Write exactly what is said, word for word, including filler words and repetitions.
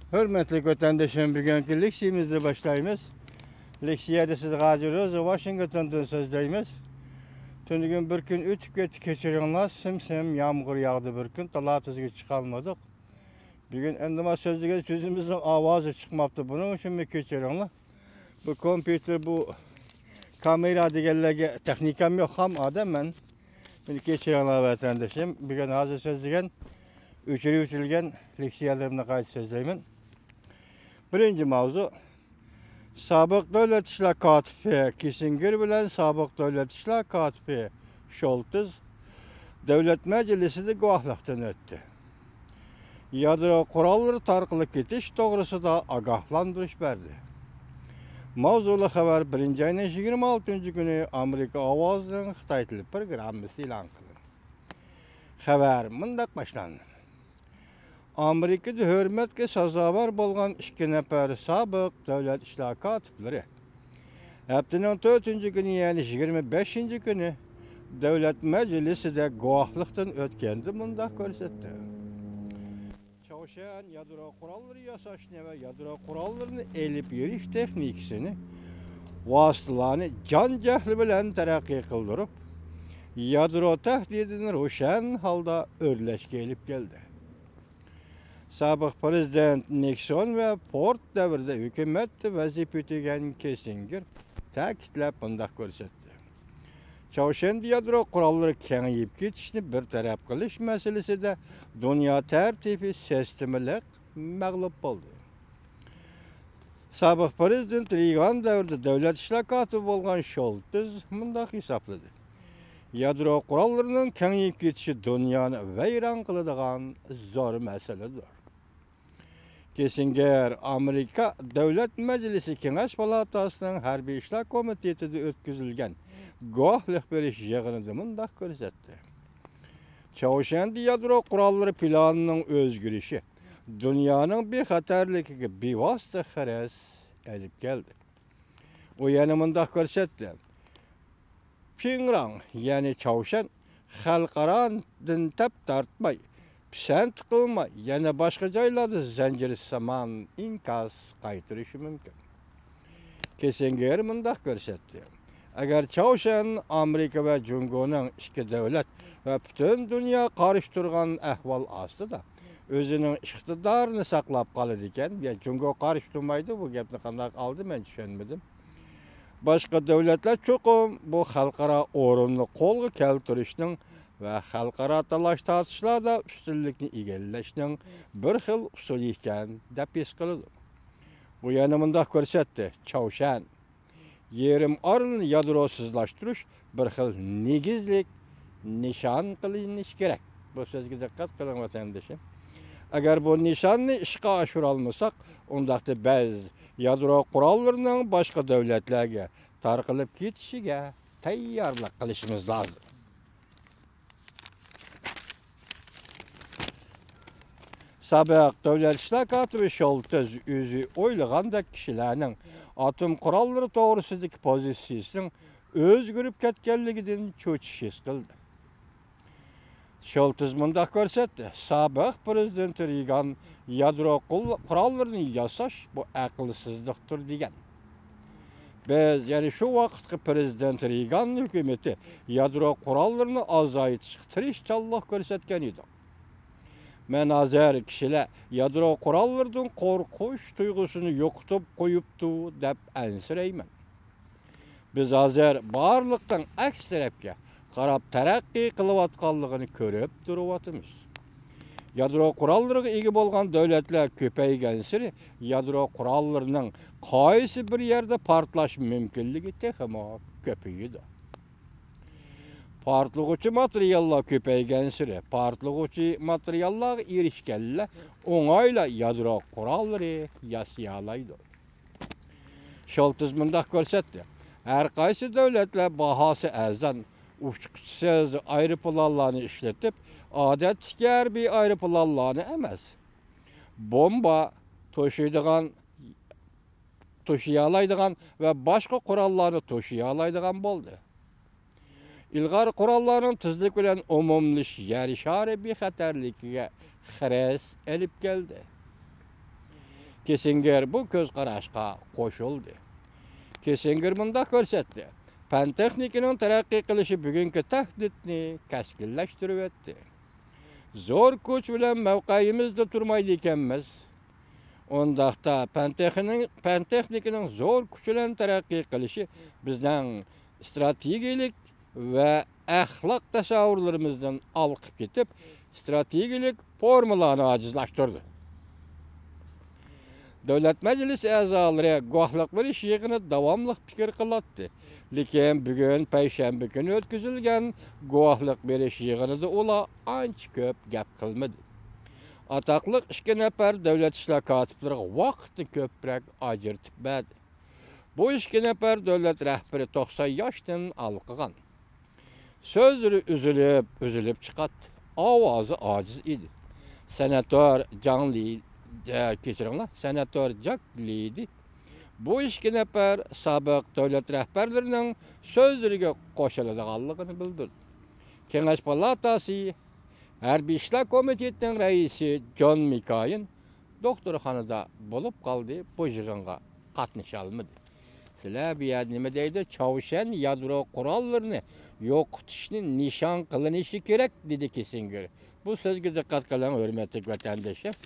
ھۆرمەتلىك ۋەتەندىشىم، بۈگۈنكى لېكسىيىمىزنى باشلايمىز. لېكسىيەدە سىزگە ھازىر روزا ۋاشىنگتوندىن سۆزلەيمىز. تۈنۈگۈن بىر كۈن ئۆتۈپ كەتتى، كەچۈرۈڭلار. سىم-سىم يامغۇر ياغدى بىر كۈن، تالا-تۈزگە چىقالمىدۇق. بۈگۈن ئەمدىما سۆزلىگەن سۆزىمىزنىڭ ئاۋازى چىقماپتۇ، بۇنىڭ ئۈچۈنمۇ كەچۈرۈڭلار. بۇ كومپيۇتېر، بۇ كامېرا دېگەنلەرگە تېخنىكام يوق، خام ئادەم مەن. مېنى كەچۈرۈڭلار ۋەتەندىشىم. بۈگۈن ھازىر سۆزلىگەن، ئۆچۈرۈۋېتىلگەن لېكسىيەلىرىمنى قايتا سۆزلەيمەن. بىرىنچى ماۋزۇ، سابىق دۆلەت ئىشلار كاتىپى كىسسىنگېر بىلەن سابىق دۆلەت ئىشلار كاتىپى شولتىز دۆلەت مەجلىسىدە گۇۋاھلىقتىن ئۆتتى. يادرو قوراللىرى تارقىلىپ كېتىش توغرىسىدا ئاگاھلاندۇرۇش بەردى. ماۋزۇلۇق خەۋەر بىرىنچى ئاينىڭ يىگىرمە ئالتىنچى كۈنى ئامېرىكا ئاۋازىنىڭ خىتاي تىلى پروگراممىسى ئېلان قىلىندى. خەۋەر مۇنداق باشلاندى. ئامېرىكىدا ھۆرمەتكە سازاۋەر بولغان ئىككى نەپەر سابىق دۆلەت ئىشلار كاتىپلىرى ھەپتىنىڭ تۆتىنچى كۈنى، يەنى يىگىرمە بەشىنچى كۈنى دۆلەت مەجلىسىدە گۇۋاھلىقتىن ئۆتكەندە مۇنداق كۆرسەتتى. چاۋشيەن يادرو قوراللىرى ياساشنى ۋە يادرو قوراللىرىنى ئېلىپ يۈرۈش تېخنىكىسىنى، ۋاسىتىلارنى جان-جەھلى بىلەن تەرەققىي قىلدۇرۇپ، يادرو تەھدىتىنى روشەن ھالدا ئۆرلەشكە ئېلىپ كەلدى. سابىق پىرېزىدېنت نىكسون ۋە فورد دەۋرىدە ھۆكۈمەتتە ۋەزىپە ئۆتىگەن كىسسىنگېر تەكىتلەپ مۇنداق كۆرسەتتى. چاۋشيەندە يادرو قوراللىرى كېڭىيىپ كېتىشىنى بىر تەرەپ قىلىش مەسىلىسىدە دۇنيا تەرتىپى سىستېمىلىق مەغلۇپ بولدى. سابىق پىرېزىدېنت رېيگان دەۋرىدە دۆلەت ئىشلار كاتىپى بولغان شولتىز مۇنداق ھېسابلىدى: يادرو قوراللىرىنىڭ كېڭىيىپ كېتىشى دۇنيانى ۋەيران قىلىدىغان زور مەسىلىدۇر. كىسسىنگېر ئامېرىكا دۆلەت مەجلىسى كېڭەش پالاتاسىنىڭ ھەربىي ئىشلار كومىتېتىدا ئۆتكۈزۈلگەن گۇۋاھلىق بېرىش يىغىنىدا مۇنداق كۆرسەتتى: چاۋشيەندە يادرو قوراللىرى پىلانىنىڭ ئۆزگىرىشى دۇنيانىڭ بىخەتەرلىكىگە بىۋاسىتە خىرىس ئېلىپ كەلدى. ئۇ يەنە مۇنداق كۆرسەتتى: پىڭراڭ، يەنى چاۋشيەن، خەلقئارادىن تەپ تارتماي، پىسەنت قىلماي، يەنە باشقا جايلاردا زەنجىرسىمان ئىنكاس قايتۇرۇشى مۇمكىن. كىسسىنگېر مۇنداق كۆرسەتتى: ئەگەر چاۋشيەن ئامېرىكا ۋە جۇڭگونىڭ ئىككى دۆلەت ۋە پۈتۈن دۇنيا قارشى تۇرغان ئەھۋال ئاستىدا ئۆزىنىڭ ئىقتىدارىنى ساقلاپ قالىدىكەن، يا جۇڭگو قارشى تۇرمايدۇ، بۇ گەپنى قانداق ئالدى، مەن چۈشەنمىدىم. باشقا دۆلەتلەر چوقۇم بۇ خەلقئارا ئورۇننى قولغا كەلتۈرۈشنىڭ ۋە خەلقئارا تالاش-تارتىشلاردا ئۈستۈنلۈكنى ئىگىلەشنىڭ بىر خىل ئۇسۇلى ئىكەن، دەپ ھېس قىلىدۇ. ئۇ يەنە مۇنداق كۆرسەتتى: چاۋشيەن يېرىم ئارىلىنى يادروسىزلاشتۇرۇش بىر خىل نېگىزلىك نىشان قىلىنىشى كېرەك. بۇ سۆزگە دىققەت قىلىڭ، ۋەتەندىشىم. ئەگەر بۇ نىشاننى ئىشقا ئاشۇرالمىساق، ئۇنداقتا بىز يادرو قوراللىرىنىڭ باشقا دۆلەتلەرگە تارقىلىپ كېتىشىگە تەييارلىق قىلىشىمىز لازىم. سابىق دۆلەت ئىشلار كاتىپى شولتىز ئۆزى ئويلىغاندەك كىشىلەرنىڭ ئاتوم قوراللىرى توغرىسىدىكى پوزىتسىيىسىنىڭ ئۆزگىرىپ كەتكەنلىكىدىن چۆچۈش ھېس قىلدى. شولتىز مۇنداق كۆرسەتتى: سابىق پىرېزىدېنت رېيگان يادرو قول-، قوراللىرىنى ياساش بۇ ئەقىلسىزلىقتۇر دېگەن. بىز، يەنى شۇ ۋاقىتقى پىرېزىدېنت رېيگان ھۆكۈمىتى يادرو قوراللىرىنى ئازايتىشقا تىرىشچانلىق كۆرسەتكەن ئىدۇق. مەن ھازىر كىشىلەر يادرو قوراللىرىدىن قورقۇش تۇيغۇسىنى يوقىتىپ قويۇپتۇ دەپ ئەنسىرەيمەن. بىز ھازىر بارلىقنىڭ ئەكس تەرەپكە قاراپ تەرەققىي قىلىۋاتقانلىقىنى كۆرۈپ تۇرۇۋاتىمىز. يادرو قوراللىرىغا ئىگە بولغان دۆلەتلەر كۆپەيگەنسېرى يادرو قوراللىرىنىڭ قايسى بىر يەردە پارتلاش مۇمكىنلىكى تېخىمۇ كۆپىيىدۇ. پارتلىغۇچى ماتېرىياللار كۆپەيگەنسېرى پارتلىغۇچى ماتېرىياللارغا ئېرىشكەنلەر ئوڭايلا يادرو قوراللىرى ياسىيالايدۇ. شولتىز مۇنداق كۆرسەتتى: ھەر قايسى دۆلەتلەر باھاسى ئەرزان، ئۇچقۇچىسىز ئايروپىلانلارنى ئىشلىتىپ، ئادەتتىكى ھەربىي ئايروپىلانلارنى ئەمەس، بومبا توشۇيدىغان، توشۇيالايدىغان ۋە باشقا قوراللارنى توشۇيالايدىغان بولدى. ئىلغار قوراللارنىڭ تېزلىك بىلەن ئومۇملىشىشى يەر شارى بىخەتەرلىكىگە خىرىس ئېلىپ كەلدى. كىسسىنگېر بۇ كۆز قاراشقا قوشۇلدى. كىسسىنگېر مۇنداق كۆرسەتتى: پەن تېخنىكىنىڭ تەرەققىي قىلىشى بۈگۈنكى تەھدىتنى كەسكىنلەشتۈرۈۋەتتى. زور كۈچ بىلەن مەۋقەيىمىزدە تۇرمايدىكەنمىز. ئۇنداقتا پەن تېخنىك-، پەن تېخنىكىنىڭ زور كۈچ بىلەن تەرەققىي قىلىشى بىزنىڭ ئىستراتېگىيەلىك ۋە ئەخلاق تەسەۋۋۇرلىرىمىزدىن ھالقىپ كېتىپ، ئىستراتېگىيەلىك فورمۇلانى ئاجىزلاشتۇردى. دۆلەت مەجلىسى ئەزالىرى گۇۋاھلىق بېرىش يىغىنىدا داۋاملىق پىكىر قىلاتتى. لېكىن بۈگۈن پەيشەنبە كۈنى ئۆتكۈزۈلگەن گۇۋاھلىق بېرىش يىغىنىدا ئۇلار ئانچە كۆپ گەپ قىلمىدى. ئاتاقلىق ئىككى نەپەر دۆلەت ئىشلار كاتىپلىرىغا ۋاقىتنى كۆپرەك ئاجرىتىپ بەردى. بۇ ئىككى نەپەر دۆلەت رەھبىرى توقسان ياشتىن ھالقىغان. سۆزلىرى ئۈزۈلۈپ، ئۈزۈلۈپ چىقاتتى. ئاۋازى ئاجىز ئىدى. سېناتور جاڭ لى، ئە، كەچۈرۈڭلار، سېناتور جاك لى ئىدى. بۇ ئىككى نەپەر سابىق دۆلەت رەھبەرلىرىنىڭ سۆزلىرىگە قوشۇلىدىغانلىقىنى بىلدۈردى. كېڭەش پالاتاسى ھەربىي ئىشلار كومىتېتىنىڭ رەئىسى جون مىكايىن دوختۇرخانىدا بولۇپ قالدى، بۇ يىغىنغا قاتنىشالمىدى. سىلەر بۇ يەردە نېمە دەيدۇ؟ چاۋشيەن يادرو قوراللىرىنى يوقىتىشنى نىشان قىلىنىشى كېرەك، دېدى كىسسىنگېر. بۇ سۆزگە دىققەت قىلىڭ، ھۆرمەتلىك ۋەتەندىشىم.